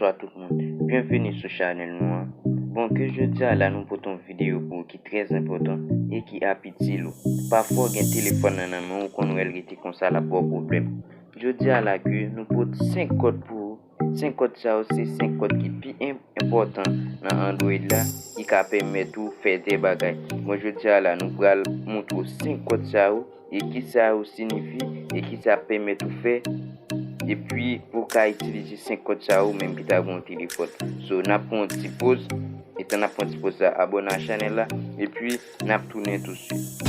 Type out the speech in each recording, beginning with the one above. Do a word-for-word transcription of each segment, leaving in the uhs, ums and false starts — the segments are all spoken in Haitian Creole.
Bonswa tout moun. Byenveni sou chanèl nou an. Bon, ke jodi a la nou pote yon videyo pou ou ki trè enpòtan e ki ap itil ou. Pafwa w gen telefòn nan nan men w, ou konn wè l rete konsa, l ap ba w pwoblèm. Jodi a la ke nou pote senk kòd pou ou. Senk kòd sa yo se senk kòd ki pi en-, enpòtan nan Android la, ki ka pèmèt ou fè de bagay. Bon, jodi a la nou pral montre w senk kòd sa yo e kisa yo siyifi e kisa ap pèmèt ou fè, epi pou w ka itilize senk kòd sa yo, ou menm ki ta gen yon telefòn. So, n ap pran yon ti poz. Etan n ap pran ti poz la, abòne a chanèl la, epi n ap tounen tousuit.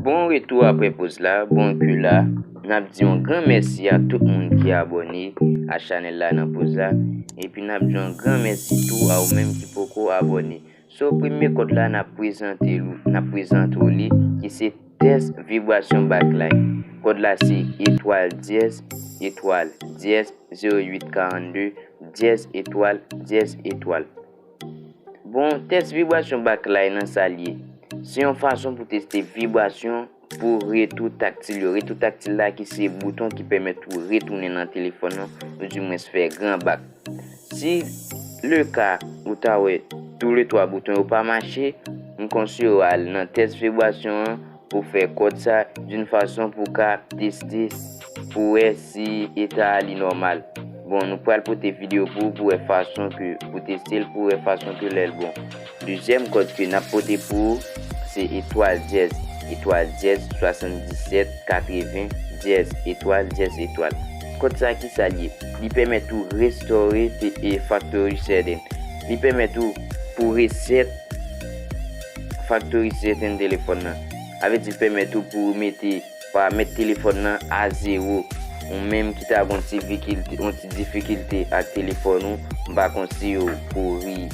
Bon retou apre poz la, bon ke la. N ap di yon gran mèsi a tout moun ki abòne a chanèl la nan poz la. Epi n ap di yon gran mèsi tou a ou menm ki poko abòne. So, premye kòd la, n ap prezante l, n ap prezante w li, ki se tès vibrasyon backlight. Kòd la se etwal dyèz, etwal dyèz, zewo uit karannde, dyèz etwal, dyèz etwal. Bon, tès vibrasyon backlight nan sa l ye. Se yon fason pou teste vibrasyon pou retou taktil yo. Retou taktil la ki se bouton ki pèmèt ou retounen nan telefòn nan, oudimwens fè gran bak. Si le ka ou ta wè toulètwa bouton yo pa mache, m konseye w al nan tès vibrasyon an pou fè kòd sa d'une façon pou ka teste pou wè si eta a li nòmal. Bon, nou pral pote videyo pou ou pou wè fason ke, pou teste l, pou wè fason ke lè l bon. Dezyèm kòd ke n ap pote pou ou, se etwal dyèz, etwal dyèz, swasanndisèt, katreven, dyèz, etwal, dyèz, etwal. Kòd sa ki sa l ye? Li pèmèt ou restore te, e factory setting. Li pèmèt ou pou reset factory setting telefòn nan. Sa vle di l pèmèt ou pou mete paramèt telefòn nan a zewo. Ou menm ki ta gon ti difikilte, yon ti difikilte ak telefòn ou, m pa konseye w kouri,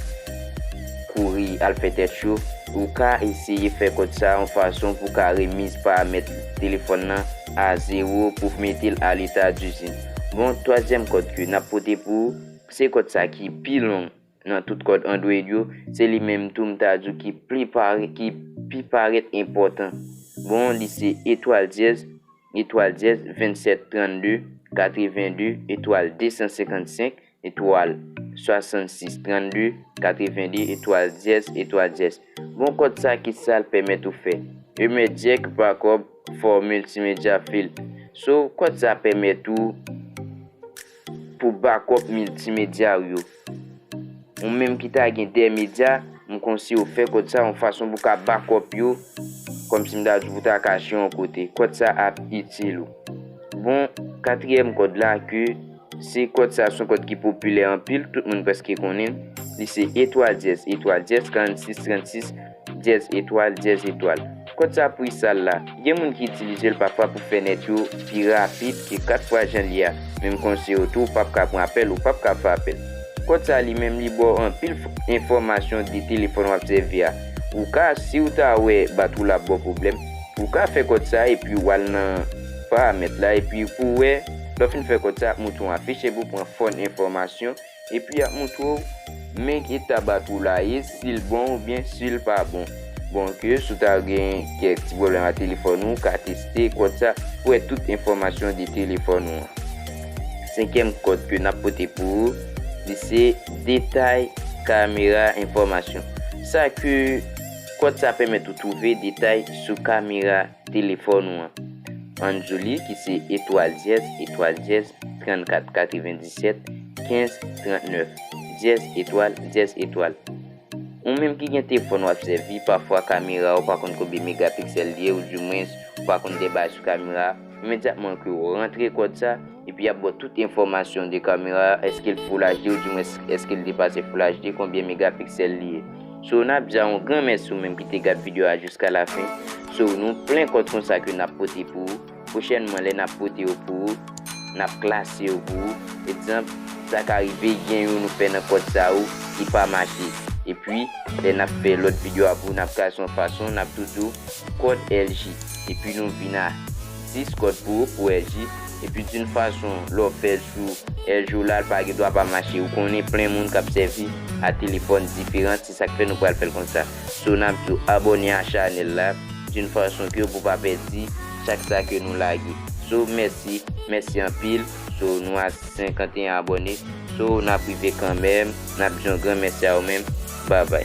kouri al fè tèt cho. Ou ka eseye fè kòd sa yon fason pou ka remiz paramèt telefòn nan a zewo pou mete l a leta dizin. Bon, twazyèm kòd ke n ap pote pou ou, se kòd sa ki pi long nan tout kòd Android yo, se li menm tou m ta di w ki pli pare, ki pi parèt enpòtan. Bon, li se etwal dyèz, etwal dyèz, vennsèt, trannde, katrevende, etwal de san senkannsenk, etwal, swasannsis, trannde, katrevende, etwal dyèz, etwal dyèz. Bon, kòd sa ki sa l pèmèt ou fè? Emergent backup for multimedia file. So, kòd sa pèmèt ou pou backup miltimedya w yo. Ou menm ki ta gen de medya, m konseye w fè kòd sa yon fason pou w ka backup yo, kòmsi m ta di w pou w ta kache yon kote. Kòd sa ap itil ou. Bon, katriyèm kòd la ke se kòd sa, se yon kòd ki popilè anpil, tout moun prèske konnen l. Li se etwal dyèz, etwal dyèz, karannsis, trannsis, dyèz etwal, dyèz etwal. Kòd sa pou isal la, gen moun ki itilize l pafwa pou fè nèt yo pi rapid ke kat fwa jan l ye a. Men m konseye w tou, ou p ap ka pran apèl, ou p ap ka fè apèl. Kòd sa li menm li ba w anpil f-, enfòmasyon de telefòn w ap sèvi a. Ou ka, si w ta wè batri w la ap ba w pwoblèm, ou ka fè kòd sa epi w al nan paramèt la epi pou w wè, lè w fin fè kòd sa ap montre w afich epi w pran fòn enfòmasyon epi y ap montre w men eta batri w la ye, si l bon oubyen si l pa bon. Bon, ke si w ta gen kèk ti pwoblèm ak telefòn ou, w ka teste kòd sa pou wè tout enfòmasyon de telefòn ou an. Senkyèm kòd ke n ap pote pou ou, li se detay kamera enfòmasyon. Sa ke kòd sa pèmèt ou twouve detay sou kamera telefòn ou an. Ann di w li ki se etwal dyèz, etwal dyèz, trannkat, katrevendisèt, kenz, trannèf, dyèz etwal, dyèz etwal. Ou menm ki gen telefòn w ap sèvi, pafwa kamera w pa konn konbyen megapiksèl li ye, oudimwens ou pa konn de bagay sou kamera a, imedyatman ke w rantre kòd sa, epi y ap ba w tout enfòmasyon de kamera a, èske l Full H D, oudimwens èske l depase Full H D, konbyen megapiksèl li ye. So, n ap di a yon gran mèsi ou menm ki te gad videyo a jiska lafen. So, nou plen kòd konsa ke n ap pote pou ou. Pwochènman, lè n ap pote yo pou ou, n ap klase yo pou ou. Egzanp, sa ka rive gen youn nou fè nan kòd sa yo ki pa mache. Epi, lè n ap fè lòt videyo a pou ou, n ap klase yon fason, n ap tou di w kòd L G. Epi nou vin a dis kòd pou ou pou R J. Epi d'une façon, lè w fè l sou R J w la, l pa gen dwa pa mache. Ou konnen plen moun k ap sèvi a telefòn diferan, se sa k fè nou pral fè l konsa. So, n ap di w abòne a chanèl la, d'une façon ke pou pa pèdi chak sa ke nou lage. So, mèsi, mèsi anpil. So, nou a senkant e en abòne. So, n ap rive kanmenm. N ap di yon gran mèsi a ou menm. Babay.